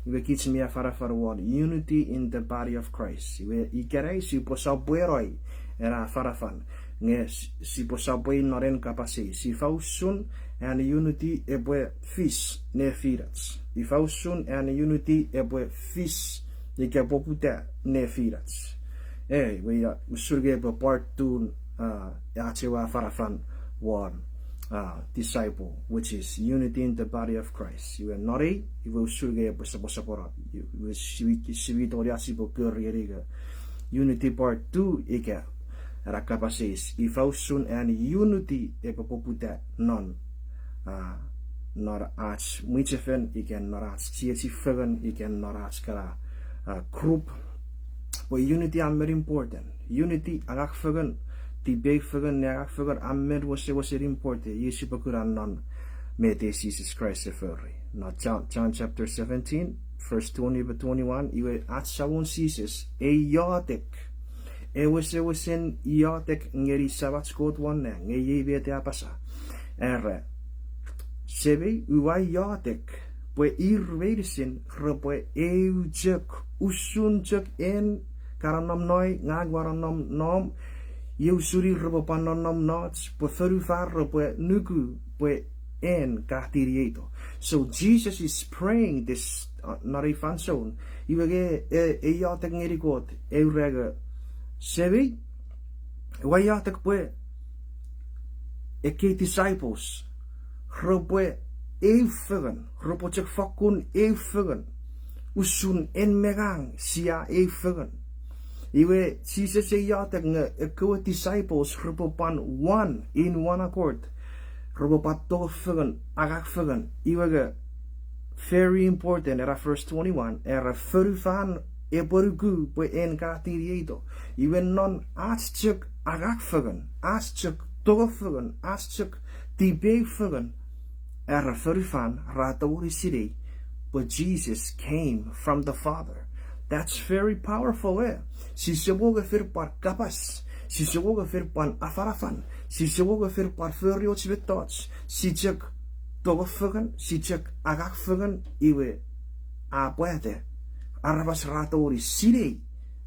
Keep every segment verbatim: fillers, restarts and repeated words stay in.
Iwe kich mi afanafan won unity in the body of Christ. Iwe ikenai sipwe sopweno ena afanafan, nge s-, sipwe sopweno non en kapas eis. Ifa usun an unity epwe fis nefinach? Ifa usun an unity epwe fis ika poputa nefinach? E, iwe ia, usun nge epwe part two, uh, ach ewe afanafan won, uh, disciple, which is unity in the body of Christ. Iwe non ei, iwe usun nge epwe soposopono. Iwe siwi, siwini ach sipwe kori ngeni ika unity part two ika ena kapas eis, ifa usun an unity epwe poputa non, ah, non ach mwichefen ika non ach chiechi fengen ika non ach kana, ah, group. Pwe unity a men important. Unity, angang fengen, tipeu fengen ne angang fengen a men wesewesen important. Iei sipwe kuna non met ei Jises Kraist e fori. Non John, John chapter seventeen, verse twenty to twenty-one, iwe ach Samon Jises e iotek, e wesewesen iotek ngeni Samach Kot won nang, nge iei met e apasa. Era, Semei, ua iotek pwe ir meinisin repwe eu chok, usun chok en ka nonnom noi, ngang ua nonnom nom, iei usun ir repwe pwan nonnom noch, pwe fonufan repwe nuku pwe en ka tinieito. So Jesus is praying this, uh, non ei fansoun. Iwe nge, e, e iotek ngeni Kot, e ura nge, Semei, ua iotek pwe ekkei disciples repwe eu fengen, repwe chok fakkun eu fengen, usun en me ngang sia eu fengen. Iwe Jises e iotek nge ekkewe disciples repwe pwan one, in one accord, repwe pwan tong fengen, angang fengen. Iwe nge very important, era verse twenty-one, era fonufan epwe nuku pwe en ka tinieito. Iwe non ach chok angang fengen, ach chok tong fengen, ach chok tipeu fengen, era fonufan ra tongeni sinei pwe Jesus came from the Father. That's very powerful, e. Sise mo nge fen pwan kapas, sise mo nge fen pwan afanafan, sise mo nge fen pwan fori och mettoch, si chok tong fengen, si chok angang fengen, iwe a pwata aramas ra tongeni sinei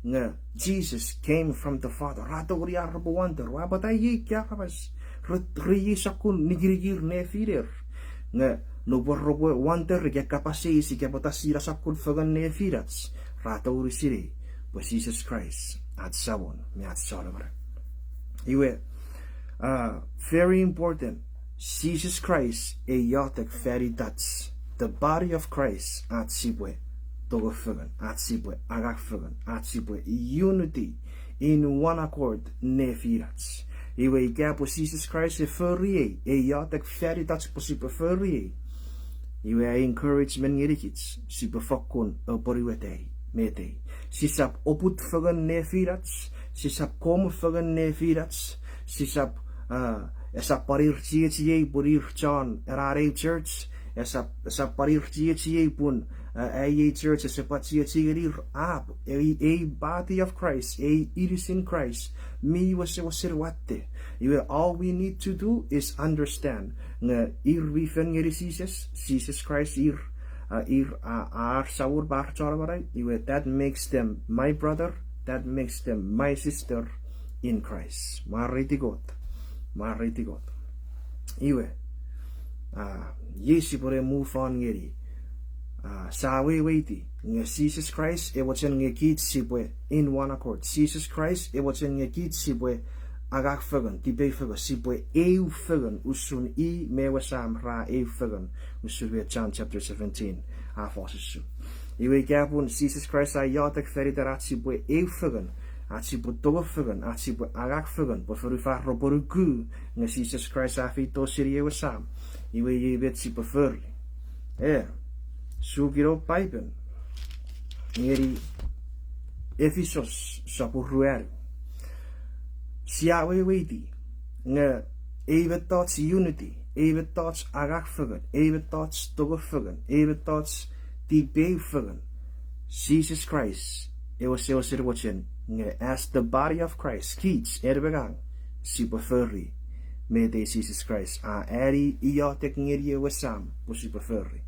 nge Jesus came from the Father. Ra tongeni ar repwe wonder, ua pwata iei ekkei aramas re, re iei sokkun nikinikir nefiner. Nge nupwen repwe wonder ika kapas eis ika pwata sia sokkun fengen nefinach, ra tongeni sinei pwe Jises Kraist ach Samon me ach Chon Amanau. Iwe, uh, very important. Jises Kraist e iotek fan itach, the body of Christ, ach sipwe tong fengen, ach sipwe angang fengen, ach sipwe unity, in one accord nefinach. Iwe ika pwe Jises Kraist e fori ei, e iotek fan itach pwe sipwe fori ei, iwe a encouragement ngenikich sipwe fokkun apwonueta ei, met ei. Sisap oput fengen nefinach, sisap kom fengen nefinach, sisap, uh, esap pwan ir chiechiei pun ir chon ena eu church, esap, esap pwan ir chiechiei pun, uh, ei church ese pwan chiechi ngenir. Apw, ei, ei body of Christ, ei inisin Kraist, mi wesewesen watte. Iwe all we need to do is understand nge ir mi fen ngeni Jises, Jises Kraist ir, uh, ir, uh, ar Samon me ar Chon Amanau, iwe that makes them my brother, that makes them my sister in Christ. Mwareiti Kot. Mwareiti Kot. Iwe, ah, iei sipwene move on ngeni. Ah, sia weweiti nge Jises Kraist e mochen nge kich sipwe in one accord. Jises Kraist e mochen nge kich sipwe angang fengen, tipeu fengen, sipwe eu fengen usun i me ewe Sam ra eu fengen, usun we John chapter seventeen a fos usun. Iwe ika pun Jises Kraist a iotek fan iten ach sipwe eu fengen, ach sipwe tong fengen, ach sipwe angang fengen pwe fonufan repwe nuku nge Jises Kraist a feito seni ewe Sam, iwe iei met sipwe fori. E, sukino Paipen ngeni Efisos sopun ruanu. Sia weweiti nge ei mettoch unity, ei mettoch angang fengen, ei mettoch tong fengen, ei mettoch tipeu fengen, Jises Kraist e wesewesen mochen nge as the body of Christ, kich en me ngang sipwe fori met ei Jises Kraist a ani iotek ngeni ewe Sam pwe sipwe fori.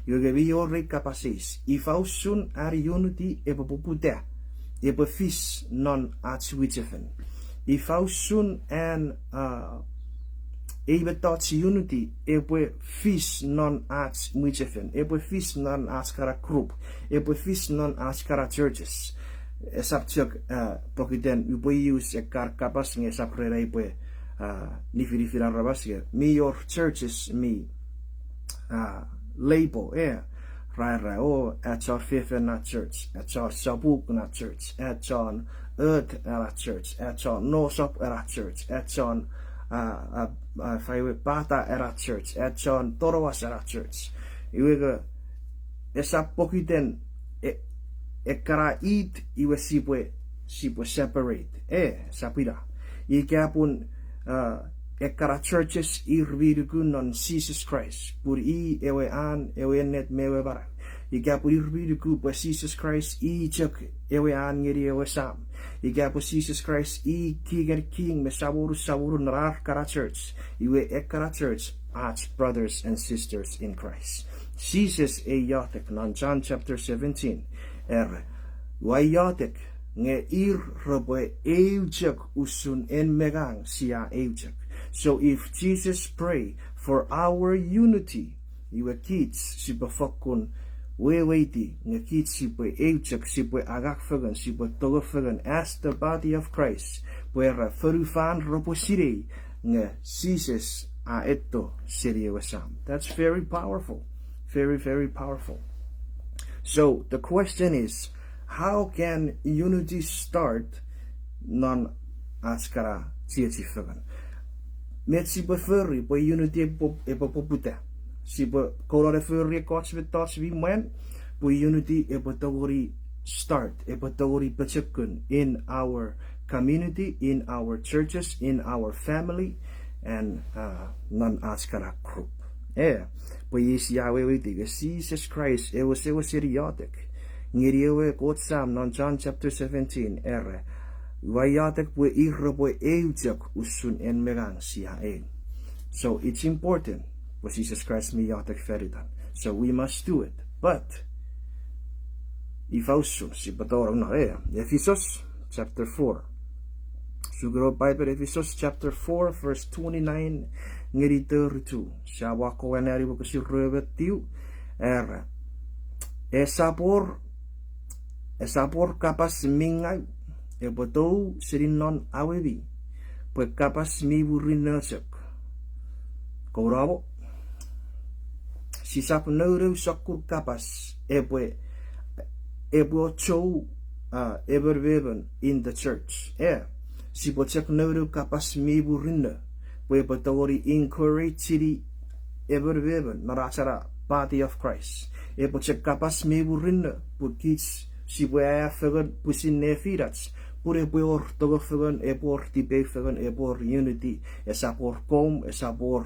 Iwe nge mi wor ei kapas eis, ifa usun an unity epwe poputa, epwe fis non ach mwichefen? Ifa usun an, ei mettoch unity epwe fis non ach mwichefen, epwe fis non ach kana group, epwe fis non ach kana churches? Esap chok pokiten upwe use ekkan kapas nge esap ren ai upwe nifinifin aramas, nge mi wor churches mi label, e, ra era, o, ach chon fefin na church, ach chon sopuk na church, ach chon ot na church, ach chon nosop na church, ach chon, a, a, a, faiwe pata na church, ach chon tonowas na church. Iwe nge esap pokiten e, ekkana it iwe sipwe, sipwe separate. E, esap ina. Ika pun ekkana churches ir mi nuku non Jises Kraist pun i ewe an, ewe ennet me ewe manau. Ika pun ir mi nuku pwe Jises Kraist i chok ewe an ngeni ewe Sam. Ika pwe Jises Kraist i Kingen king me Samonun samonun non ar kana church, iwe ekkana church ach brothers and sisters in Christ. Jises e iotek non John chapter seventeen, era, ua iotek nge ir repwe eu chok usun en me ngang sia eu chok. So if Jesus pray for our unity, iwe kich sipwe fokkun weweiti nge kich sipwe eu chok, sipwe angang fengen, sipwe tonge fengen as the body of Christ, pwe era fonufan repwe sinei nge Jises a etto seni ewe Sam. That's very powerful. Very, very powerful. So the question is, how can unity start non ach kana chiechi fengen? Met sipwe fori pwe unity epwe, epwe poputa? Sipwe kouno ne fori ekkoch mettoch mi mwan pwe unity epwe tongeni start, epwe tongeni pochokun in our community, in our churches, in our family, and non ach kana group. E, pwe iei sia weweiti nge Jises Kraist e wesewesen iotek ngeni ewe Kot Sam non John chapter seventeen, era, ua iotek pwe ir repwe eu chok usun en me ngang sia eu. So it's important pwe Jises Kraist mi iotek fan itan. So we must do it. But ifa usun sipwe tonong non, e, Efisos chapter four. Sukeno Paipen, Efisos chapter four, verse twenty-nine ngeni thirty-two. Sia wako anani wokisin rue me tiu, era, esap wor, esap wor kapas mi ngau epwe tou seni non awemi, pwe kapas mi murinno chok. Kouno mo, sisap nounou sokkun kapas epwe, epwe ochou emon me emon in the church. E, sipwe chok nounou kapas mi murinno pwe epwe tongeni encourage-ini emon me emon non ach ena body of Christ. Epwe chok kapas mi murinno pwe kich sipwe aea fengen pwisin nefinach, pun epwe wor tonge fengen, epwe wor tipeu fengen, epwe wor unity, esap wor kom, esap wor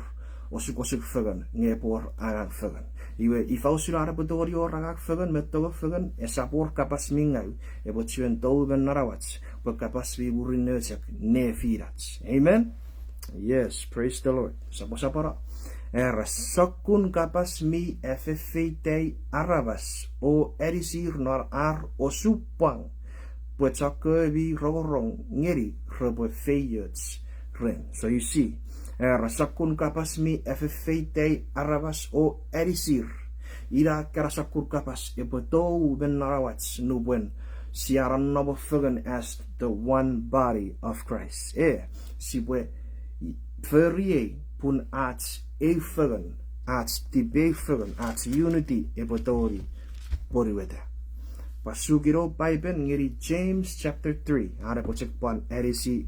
osukosuk fengen, nge epwe wor angang fengen. Iwe ifa usun an epwe tongeni wor angang fengen me tonge fengen? Esap wor kapas mi ngau epwe chiwen tou me non awach, pwe kapas mi murinno chok nefinach. Amen? Yes, praise the Lord. Soposopono. Era, sokkun kapas mi afefeitai aramas o anisir non ar osupwang, pwe chokkewe mi rongorong ngeni repwe feioch ren. So you see, era sokkun kapas mi afefeitai aramas o anisir. Ina ekkana sokkun kapas epwe tou me non awach nupwen sia nonnom fengen as the one body of Christ. E, sipwe fori ei pun ach eu fengen, ach tipeu fengen, ach unity epwe tongeni pwonueta. Pwan sukino Paipen ngeni James chapter three, an epwe chok pwan anisi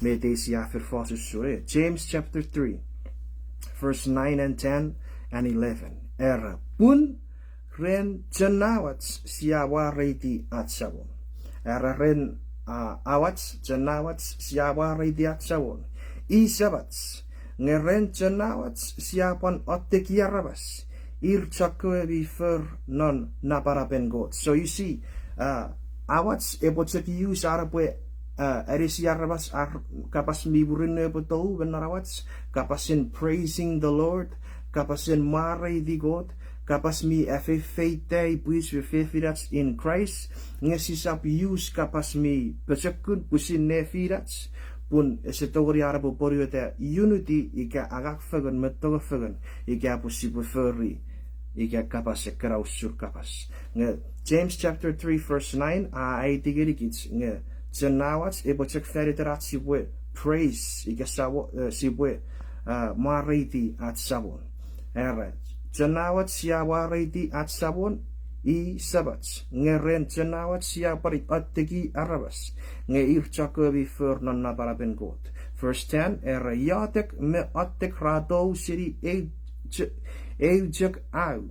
met ei sia fen fos usun, e, James chapter three, verse nine and ten and eleven. Era, pun ren chonawach sia mwareiti ach Samon. Era ren, a, awach, chonawach sia mwareiti ach Samon i Semach, nge ren chonawach sia pwan oteki aramas, ir chokkewe mi for non napanapen Kot. So you see, a, awach epwe chok use an epwe, a, anisi aramas ar kapas mi murinno epwe tou me non awach, kapasen praising the Lord, kapasen mwareiti Kot, kapas mi afeifeita pwich me fefinach in Christ, nge sisap use kapas mi pochokun pwisin nefinach, pun ese tongeni an epwe pwonueta unity ika angang fengen me tong fengen ika pwe sipwe fori ika kapas ekkena usun kapas. Nge James chapter three verse nine a aiti ngenikich nge chonawach epwe chok fan iten ach sipwe praise ika sa-, eh, sipwe, ah, mwareiti ach Samon. Era, chonawach sia mwareiti ach Samon, i Semach. Nge ren chonawach sia pwan otteki aramas, nge ir chok mi for non napanapen Kot. Verse ten, era, iotek me ottek ra tou seni eu ch-, eu chok au.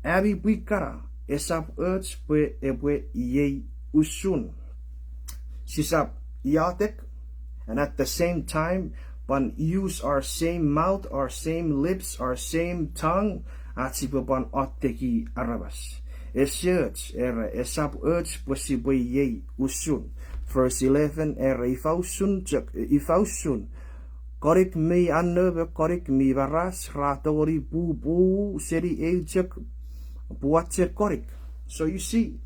Ami pwi kana, esap och pwe epwe iei usun. Sisap iotek, and at the same time, pwan use our same mouth, our same lips, our same tongue, ach sipwe pwan otteki aramas. Ese och, era, esap och pwe sipwe iei usun. Verse eleven, era, ifa usun chok, ifa usun. Konik mi anno me konik mi maras ra tongeni pupu seni eu chok puachen konik. So you see,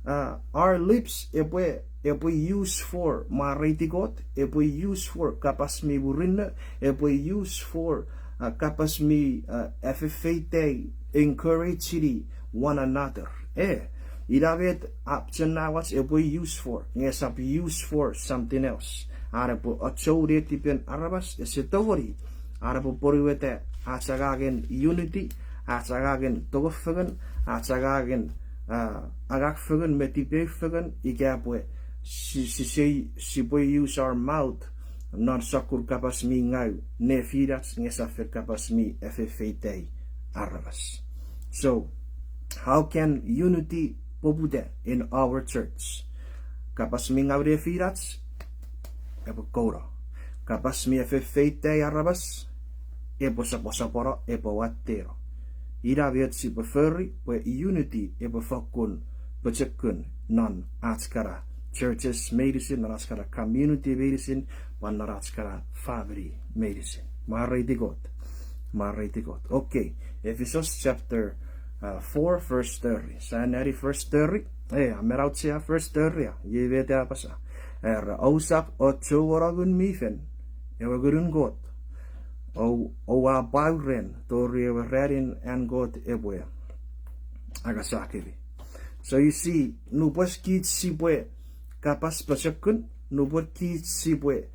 uh, our lips epwe, epwe use for mwareiti Kot, epwe use for kapas mi murinno, epwe use for, uh, kapas mi, uh, afefeita, encourage-ini one another. Eh, ina met ach chonawach epwe use for, nge esap use for something else. An epwe achou netipen aramas, ese tongeni. An epwe pwonueta ach angangen unity, ach angangen tong fengen, ach angangen, ah, angang fengen me tipeu fengen, ika pwe si-, sise-, sipwe use our mouth non sokkun kapas mi ngau nefinach nge esap fen kapas mi afefeita aramas. So, how can unity poputa in our church? Kapas mi ngau nefinach epwe kouno. Kapas mi afefeita aramas epwe soposopono, epwe watteno. Ina met sipwe fori pwe unity epwe fokkun pochokun non ach kana churches meinisin, non ach kana community meinisin, pwan non ach kana famini meinisin. Mwareiti Kot. Mwareiti Kot. Okay. Ephesus chapter, uh, four, verse thirty. Sa anneani verse thirty. Eh, a men auchea verse thirty a. Iei met a apasa. Era, ousap ochouono Ngun mi Fel, ewe Ngunun Kot, o, oua pwau ren tori ewe ranin an Kot epwe angasakemi. So you see, nupwen kich sipwe kapas pochokun, nupwen kich sipwe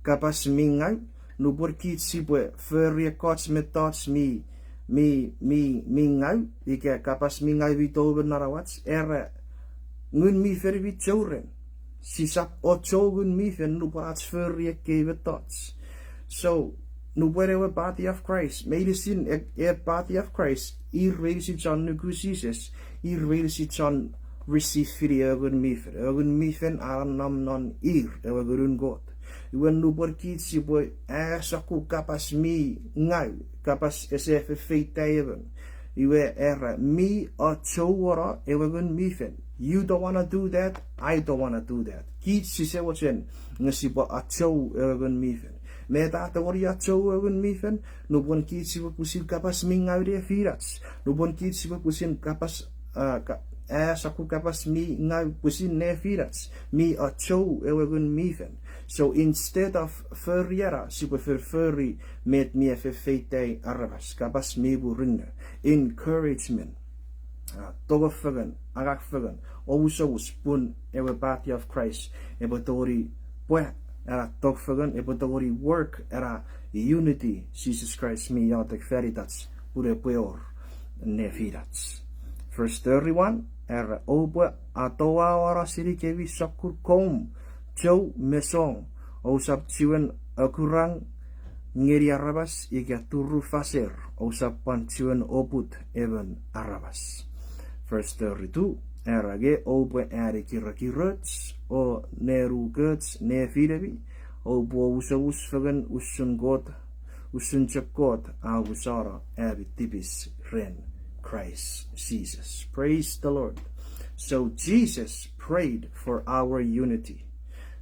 kapas mi ngau, nupwen kich sipwe fori ekkoch mettoch mi, mi, mi, mi ngau, ika kapas mi ngau mi tou me non awach, era, Ngun mi Fel mi chou ren. Sisap ochou Ngun mi Fel nupwen ach fori ekkei mettoch. So, nupwen ewe body of Christ, meinisin e, e body of Christ, ir meinisin chon nuku Jises, ir meinisin chon receive-ini ewe Ngun mi Fel. Ewe Ngun mi Fel a nom non ir, ewe Ngunun Kot. Iwe nupwen kich sipwe aea sokkun kapas mi ngau, kapas ese fefeita emon, iwe era mi achouono ewe Ngun mi Fel. You don't wanna do that, I don't wanna do that. Kich sise mochen nge sipwe achou ewe Ngun mi Fel. Met a tongeni achou ewe Ngun mi Fel? Nupwen kich sipwe pwisin kapas mi ngau nefinach. Nupwen kich sipwe pwisin kapas, ah, ka-, aea sokkun kapas mi ngau pwisin nefinach, mi achou ewe Ngun mi Fel. So instead of fori ena, sipwe fori met mi afefeita aramas, kapas mi murinno, encouragement, ah, tong fengen, angang fengen, omusomus, pun ewe body of Christ epwe tongeni pwa ena tong fengen, epwe tongeni work ena unity Jises Kraist mi iotek fan itach pun epwe wor nefinach. Verse thirty-one, era, oupwe atouauano senikemi sokkun koum, chou me song, ousap chiwen akurang ngeni aramas ika turufaser, ousap pwan chiwen oput emon aramas. Verse thirty-two, era, nge oupwe ani kirekiroch o nenukoch nefinemi, oupwe omusomus fengen usun Kot, usun chok Kot a omusano ami tipis ren Christ Jesus. Praise the Lord. So Jesus prayed for our unity.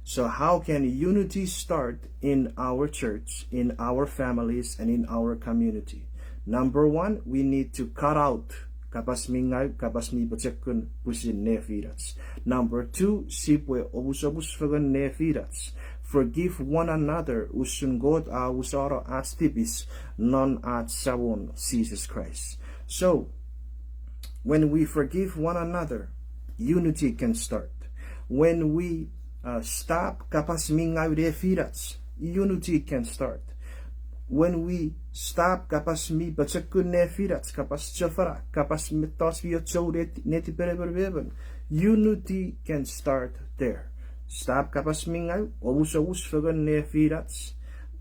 So how can unity start in our church, in our families, and in our community? Number one, we need to cut out Kapas mi ngau, kapas mi pochokun pwisin nefinach. Number two, sipwe omusomus fengen nefinach. Forgive one another, usun Kot a omusano ach tipis non ach Samon Jises Kraist. So, when we forgive one another, unity can start. When we, uh, stop kapas mi ngau nefinach, unity can start. When we stop kapas mi pochokun nefinach, kapas chofona, kapas mettoch mi ochou netipen emon me emon, unity can start there. Stop kapas mi ngau, omusomus fengen nefinach,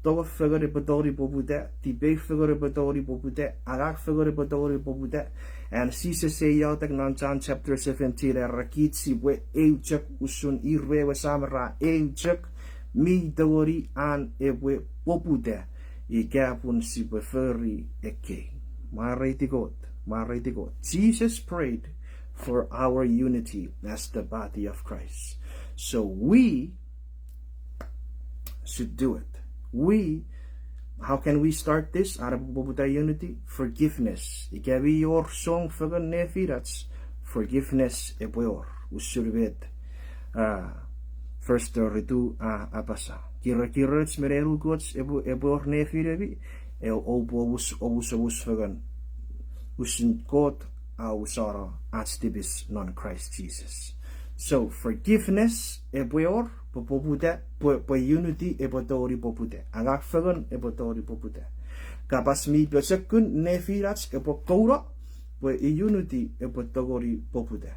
tong fengen epwe tongeni poputa, tipeu fengen epwe tongeni poputa, angang fengen epwe tongeni poputa. And Jises a iotek non John chapter seventeen, era kich sipwe eu chok usun ir me ewe Sam ra eu chok, mi tongeni an epwe poputa ika pun sipwe fori ekkei. Mwareiti Kot, mwareiti Kot. Jesus prayed for our unity as the body of Christ. So we should do it. We, how can we start this? An epwe poputa unity? Forgiveness. Ika mi wor song fengen nefinach, forgiveness epwe wor. Usun met, uh, verse thirty-two a apasa, kirekiroch me nenukoch epwe, epwe wor nefinemi, e oupwe omus, omusomus fengen, usun Kot a omusano ach tipis non Christ Jesus. So forgiveness epwe wor, pwe poputa, pwe, pwe unity epwe tongeni poputa. Angang fengen epwe tongeni poputa. Kapas mi pochokun nefinach epwe kouno, pwe unity epwe tongeni poputa.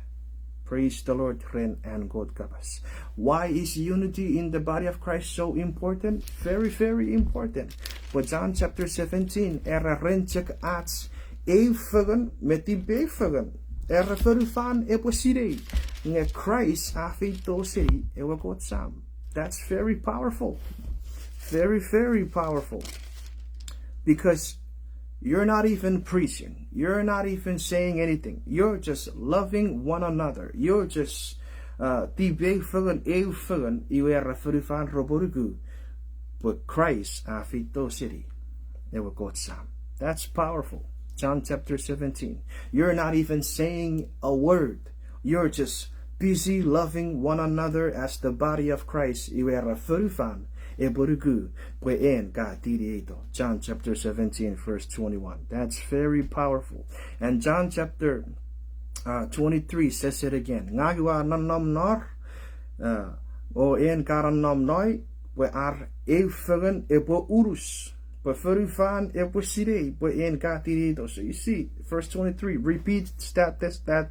Praise the Lord, ren an Kot kapas. Why is unity in the body of Christ so important? Very, very important. Pwe John chapter seventeen, era ren chok ach eu fengen me tipeu fengen, era fonufan epwe sinei nge Kraist a feito seni ewe Kot Sam. That's very powerful. Very, very powerful. Because you're not even preaching. You're not even saying anything. You're just loving one another. You're just, uh, tipeu fengen, eu fengen, iwe era fonufan repwe nuku pwe Kraist a feito seni ewe Kot Sam. That's powerful. John chapter seventeen. You're not even saying a word. You're just busy loving one another as the body of Christ. Iwe era fonufan epwe nuku pwe en ka tinieito. John chapter seventeen, verse twenty-one. That's very powerful. And John chapter, uh, twenty-three says it again. Ngang ua nonnom nor, uh, o en ka nonnom noi, pwe ar eu fengen epwe unus, pwe fonufan epwe sinei pwe en ka tinieito. So you see, verse twenty-three repeats that, that, that,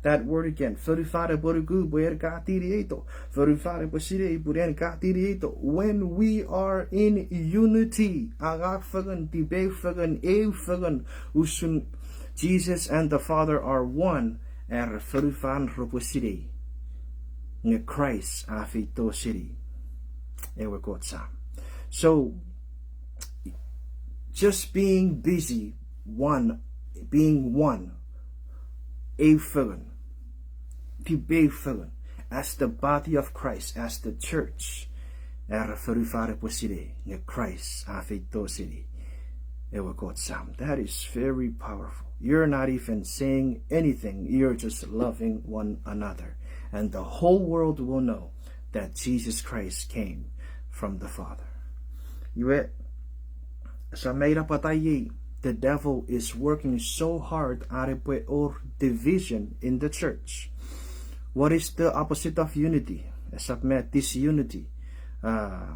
that word again. Fonufan epwe nuku pwe en ka tinieito. Fonufan epwe sinei pwe en ka tinieito. When we are in unity, angang fengen, tipeu fengen, eu fengen, usun Jesus and the Father are one, era fonufan repwe sinei nge Kraist a feito seni ewe Kot Sam. So, just being busy, one, being one, eu fengen, tipeu fengen, as the body of Christ, as the church, era fonufan epwe sinei nge Kraist a feito seni ewe Kot Sam. That is very powerful. You're not even saying anything. You're just loving one another. And the whole world will know that Jesus Christ came from the Father. Iwe, sa meina pwata iei, the devil is working so hard an epwe wor division in the church. What is the opposite of unity? Esap met disunity. Uh,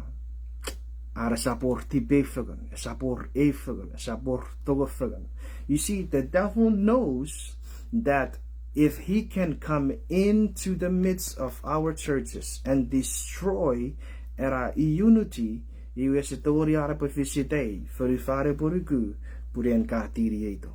are esap wor tipeu fengen, esap wor eu fengen, esap wor tong fengen. You see, the devil knows that if he can come into the midst of our churches and destroy ena unity, iwe ese tongeni an epwe fis ita, fonufan epwe nuku pun en ka tinieito.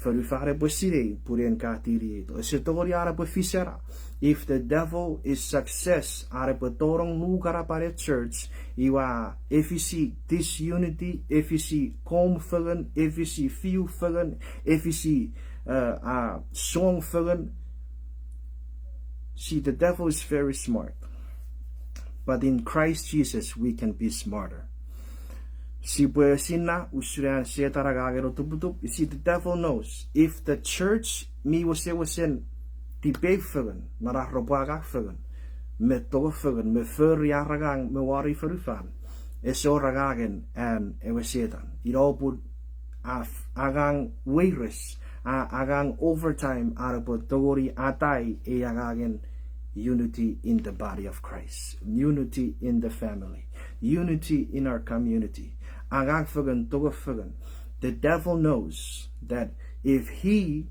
Fonufan epwe sinei pun en ka tinieito. Ese tongeni an epwe fis ena. If the devil is success an epwe tonong nukanapan church, iwe a efisi disunity, efisi kom fengen, efisi fiu fengen, efisi, uh, uh, song fengen. See, the devil is very smart. But in Christ Jesus, we can be smarter. Sipwe esinna usun an Setan angangen otuputup, you see, the devil knows if the church mi wesewesen tipeu fengen non ar repwe angang fengen me tong fengen me fori ar angang me won ei fonufan, ese wor angangen an ewe Setan. Ina popun a angang weires, a angang overtime an epwe tongeni atai ei angangen unity in the body of Christ, unity in the family, unity in our community. Angang fengen, tong fengen. The devil knows that if he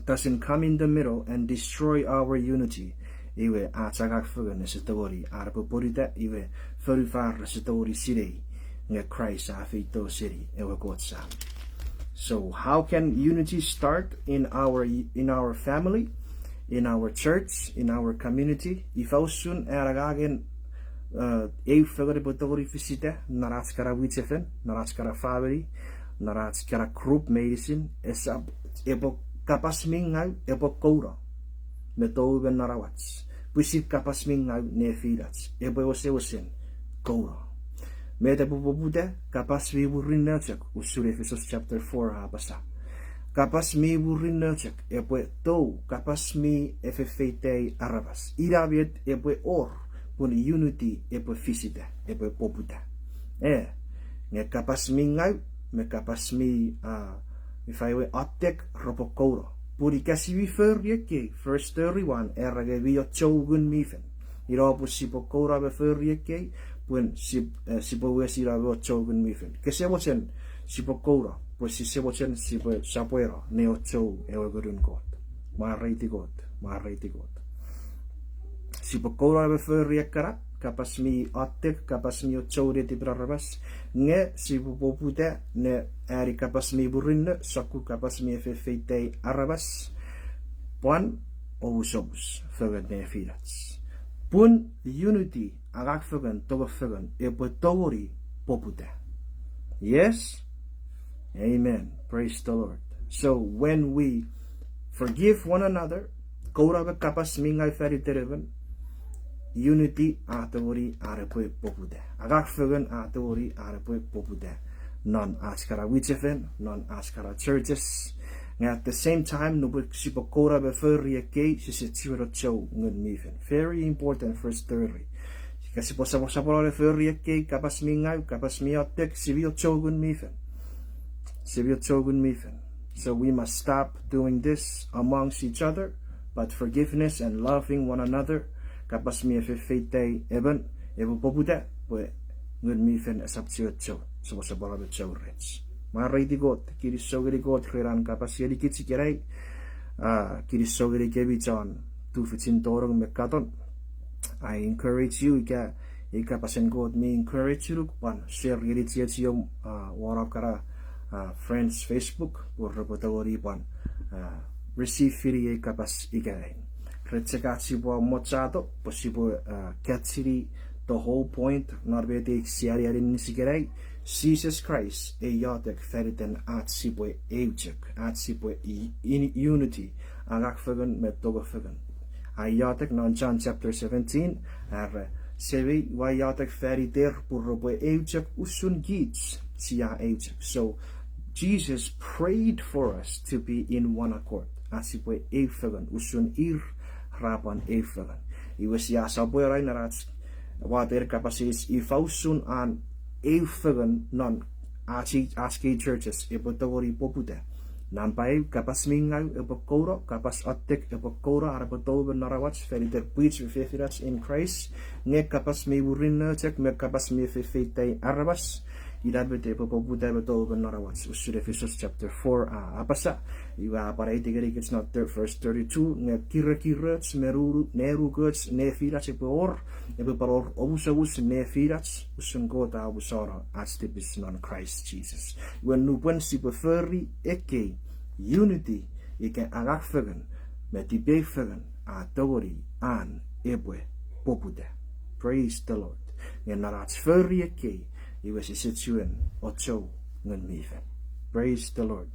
doesn't come in the middle and destroy our unity, iwe ach angang fengen ese tongeni an epwe pwonueta, iwe fonufan rese tongeni sinei nge Kraist a feito seni ewe Kot Sam. So how can unity start in our, in our family, in our church, in our community? Ifa usun an angangen eu fengen epwe tongeni fisita non ach kana mwichefen, non ach kana famini, non ach kana group meinisin? Esap epwe kapas mi ngau epwe kouno me tou me non awach. Pwisin kapas mi ngau nefinach epwe wesewesen kouno. Met epwe poputa? Kapas mi murinno chok, usun Ephesus chapter four a apasa. Kapas mi murinno chok epwe tou, kapas mi efefeitai aramas. Ina met epwe wor pun unity epwe fisita, epwe poputa. E, nge kapas mi ngau me kapas mi, a, ifa ewe, attek repwe kouno. Pun ika si mi fori ekkei, verse thirty-one, era nge mi ochou Ngun mi Fel. Ina pun sipwe kouno me fori ekkei, pun sip-, e, sipwe wes ina me ochou Ngun mi Fel. Kese mochen sipwe kouno pwe sise mochen sipwe sopweno ne ochou ewe Ngunun Kot. Mwareiti Kot, mwareiti Kot. Sipwe kouno me fori ekkana kapas mi attek, kapas mi ochou netipen aramas, nge sipwe poputa ne ani kapas mi murinno, sokkun kapas mi efefeitai aramas, pwan omusomus fengen nefinach. Pun unity, angang fengen, tong fengen, epwe tongeni poputa. Yes? Amen. Praise the Lord. So when we forgive one another, kouno me kapas mi ngau fan iten emon, unity a tongeni an epwe poputa. Angang fengen a tongeni an epwe poputa non ach kana mwichefen, non ach kana churches. Nge at the same time, nupwen sipwe kouno me fori ekkei, sise chiwen ochou Ngun mi Fel. Very important, verse thirty. Ika sipwe soposopono ne fori ekkei kapas mi ngau, kapas mi attek, si mi ochou Ngun mi Fel. Si mi ochou Ngun mi Fel. So we must stop doing this amongst each other, but forgiveness and loving one another, kapas mi efefeitai emon, epwe poputa pwe Ngun mi Fel esap chiwen ochou, soposopono me chou rech. Mwareiti Kot, kinisou ngeni Kot ren an kapas ngenikich ikenai. A, kinisou ngenikemi chon tufichin tonong me katon. I encourage you, ika ei kapasen Kot mi encourage-unuk, pwan share ngeni chiechiom, a, won om kana, a, friends Facebook, pwe repwe tongeni pwan, a, receive-ini ei kapas ikenai. Ren chok ach sipwe mochato pwe sipwe, a, catch-ini the whole point non met ei sia aninnis ikenai. Jises Kraist e iotek fan iten ach sipwe eu chok, ach sipwe i-, in unity, angang fengen me tong fengen. A iotek non John chapter seventeen, are, Semei, ua iotek fan iter pwe repwe eu chok usun kich sia eu chok. So Jesus prayed for us to be in one accord, ach sipwe eu fengen usun ir ra pwan eu fengen. Iwe sia sopweno non ach watten kapas eis, ifa usun an eu fengen non ach, ach kei churches epwe tongeni poputa. Nampa eu, kapas mi ngau epwe kouno, kapas attek epwe kouno an epwe tou me non awach fan iten pwich me fefinach in Christ, nge kapas mi murinno chok me kapas mi efefeitai aramas, ina met epwe poputa me tou me non awach, usun Ephesus chapter four a apasa. Iwe a pwan aiti ngenikich non thir-, verse thirty-two, nge kirekiroch me nunu-, nenukoch nefinach epwe wor, epwe pwan wor omusomus nefinach, usun Kot a omusano ach tipis non Christ Jesus. Iwe nupwen sipwe fori ekkei, unity, ika angang fengen me tipeu fengen a tongeni an epwe poputa. Praise the Lord. Nge non ach fori ekkei, iwe sise chiwen ochou Ngun mi Fel. Praise the Lord.